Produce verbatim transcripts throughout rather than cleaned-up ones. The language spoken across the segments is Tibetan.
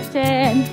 ten.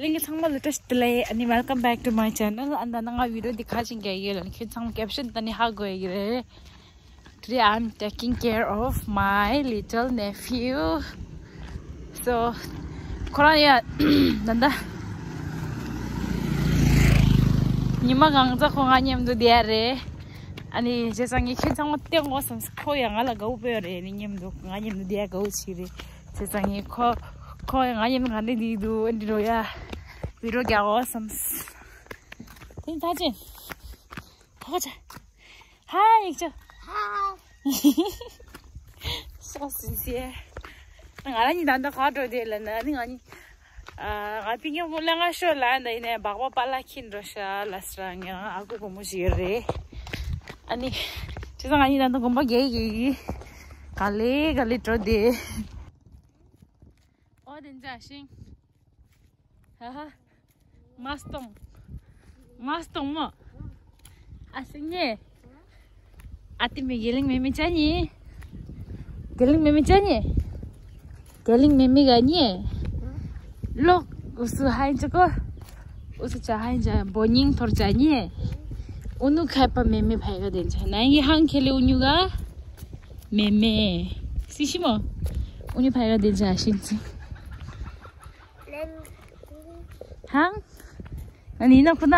གླིང་གི་ཚང་མ་ལ་བཀྲ་ཤིས་བདེ་ལེགས། ཨ་ནི། welcome back to my channel. ཨ་ནི་ད་ང་བི་ཌི་ཡོ་འདི་ག་ཞིག་རྒྱག་ཡོད་ལ་ཁྱོད་ཚང་མ་ཀེབ་ཤོན་ད་ནི་ཧ་གོ་ཡི་རེད། Today I'm taking care of my little nephew. So ཁོ་རང་ཡ་ད་ལྟ་ཉི་མ་གང་ཙམ་ཁོ་ང་མཉམ་དུ་བསྡད་རེད། ཨ་ནི་བྱས་ཙང་ངས་ཁྱོད་ཚང་མ་སྟོན་དགོས་བསམ། ཁོ་ཡང་ང་ལ་དགའ་བོ་དཔེ་རེད། ཨ་ནི་མཉམ་དུ་ང་མཉམ་དུ་བསྡད་དགའ་བོ་ཞིག་རེད། བྱས་ཙང་ངས་ཁོ་ཁོ་ཡང་ང་མཉམ་དུ་ག་འདྲ་བསྡད་འདུག་ཨ་འདྲ་རོ་ཡ་བི་ཌི་ཡོ་རྒྱག་དགོས་བསམ། དེ་ད་ཅན་ཁོ་ཆ། ཧའི་ཡིག་ཆ། ཧའི། སོ་སི་སི། ང་རང་གཉིས་ད་ལྟ་ག་འགྲོ་བསྡད་ལབ་ན་ནི་ང་གཉིས། ཨ། ང་ཕི་ཉོ་མོ་ལ་ང་ཤོ་ལ་ཡིན་ན་ཡིན་ནའི་སྦག་སྦག་པ་ལ་ཁྱིན་འགྲོ་ཤ་ལ་སི་ར་ངས་ཨ་ཁུ་བུ་མོ་ཞིག་ཡོད་རེད། ཨ་ནི་བྱས་ཙང་ང་གཉིས་ད་ལྟ་དགོན་པ་རྒྱག་གི་ག་ལེ་ག་ལེ་འགྲོ་བསྡད། ཨོ་དེ་འདྲ་ཤིང་། ཧ་ཧ། མ་སྟོང་། མ་སྟོང་མོ། ཨ་སི་ཉེ། ཨ་ཏི་མི་དགེ་ལིང་མེ་མེ་ཅ་ཉེ། དགེ་ལིང་མེ་མེ་ཅ་ཉེ། དགེ་ལིང་མེ་མེ་ག་ཉེ། ལོག་ཨུ་སུ་ཧ་ཡིན་ཅི་ཀོ། ཨུ་སུ་ཅ་ཧ་ཡིན་ཅ་བོ་ཉིང་ཐོར་ཅ་ཉེ། ཨུ་ནུ་ཁ་པ་མེ་མེ་ཕའི་ག་དེ་ཅ་ན་ཡི་ཧང་ཁེ་ལི་ཨུ་ཉུ་ག་མེ་མེ། སི་ཤི་མོ། ཨུ་ཉུ་ཕའི་ག་དེ་ཅ་ཤིན་ཅི། ཧང་། ཨ་ནི་ན་ཁུ་ན།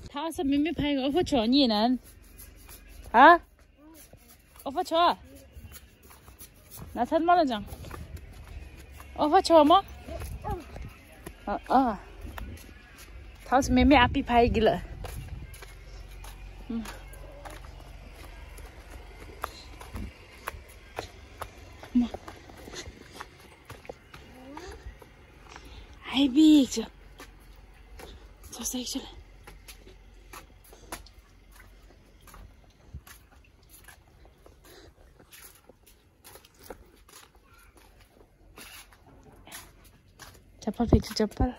ཐ་ས་མེ་མེ་ཕའི་ཨོ་ཕ་ཆོ་ཉི་ན། ཧ། ཨོ་ཕ་ཆོ། ན་ཚན་མ་ལ་ཅང་། ཨོ་ཕ་ཆོ་མོ། ཨ་ཨ། ཐ་ས་མེ་མེ་ཨ་པི་ཕའི་གི་ལ། ཧའི་བི་ཅོ། ཅོ་སེ་ཤལ། ཅ་པལ་ཕེ་ཅི་ཅ་པལ།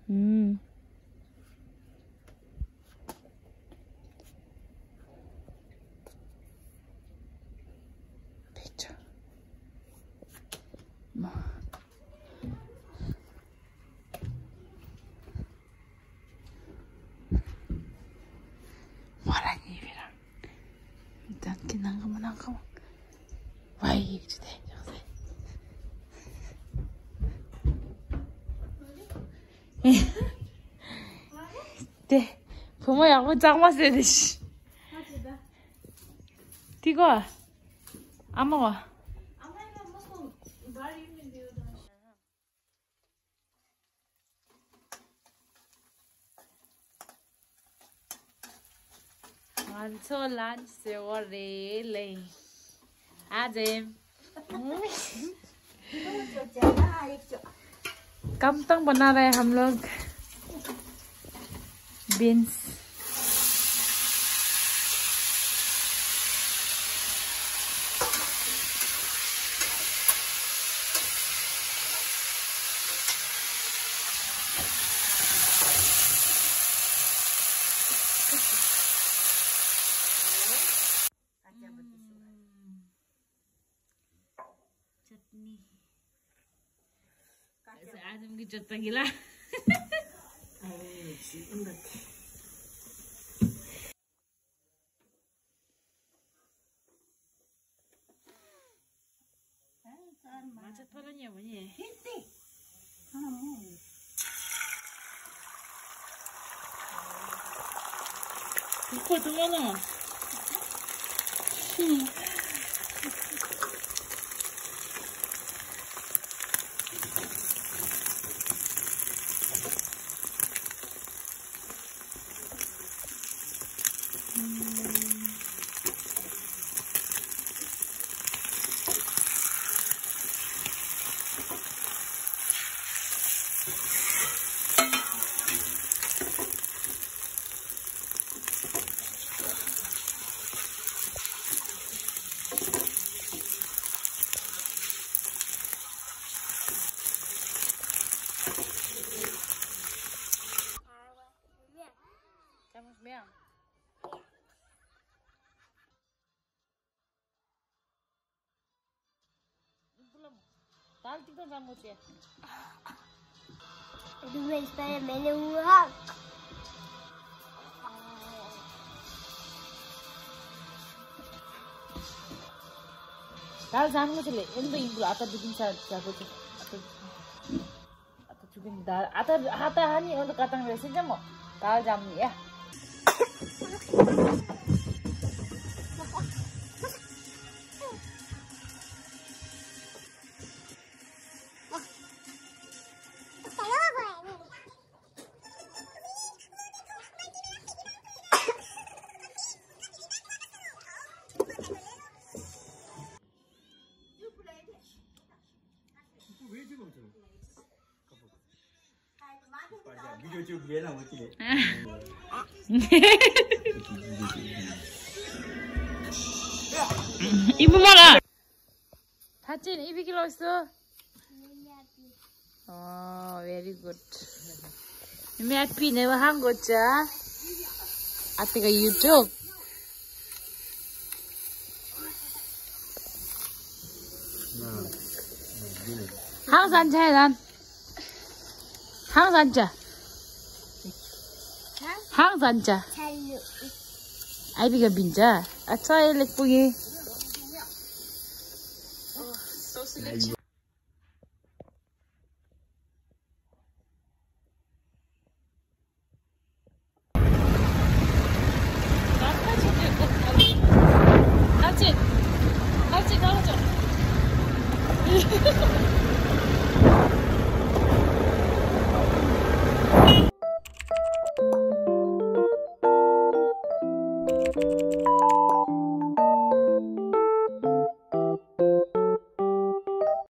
ཨུམ། ཕེ་ཅ། མ། ང་རང་གཉིས་པོ་རང་། ད་གི་ནང་ག་མ་ནང་ག་མ། ཝའི་ཡིག་ཅི་དེ་ཡག་སེ། དེ་བུ་མོ་ཡག་པོ་གཙང་མ་བཟོས་ཏེ་ཤི། དེ་གོ། ཨ་མ་གོ། ཨ་མ་ཡིན་ན་མ་སོང་། བར་ཡིན་མི་འདུག་ད། ང་ཚོ་ལན་ཆ་ཟེར་བ་རེད་ལེ། ཨ་ཙེམ། कम तंग बना रहे हैं हम लोग। बीन्स। चटनी। आज हम की चटनी ला। दाल एकदम राम्रो थियो। दुवै यस्तै मैले उहाँ। दाल जानु चाहिँ एकदम इन्डु आता दुदिन सा जाको चाहिँ। आता चुकिन दाल आता आता हानि अन्त कतङ रहेछ नि म दाल जामुन या। इ बुमला। थाचिन इबी किलो सो। Oh, very good. Mimi at pi ne wa hango cha. Ati ka YouTube. Hang san cha dan. Hang san cha. Hang san cha. Ai bi ka bin cha. Acha e lek pu ye.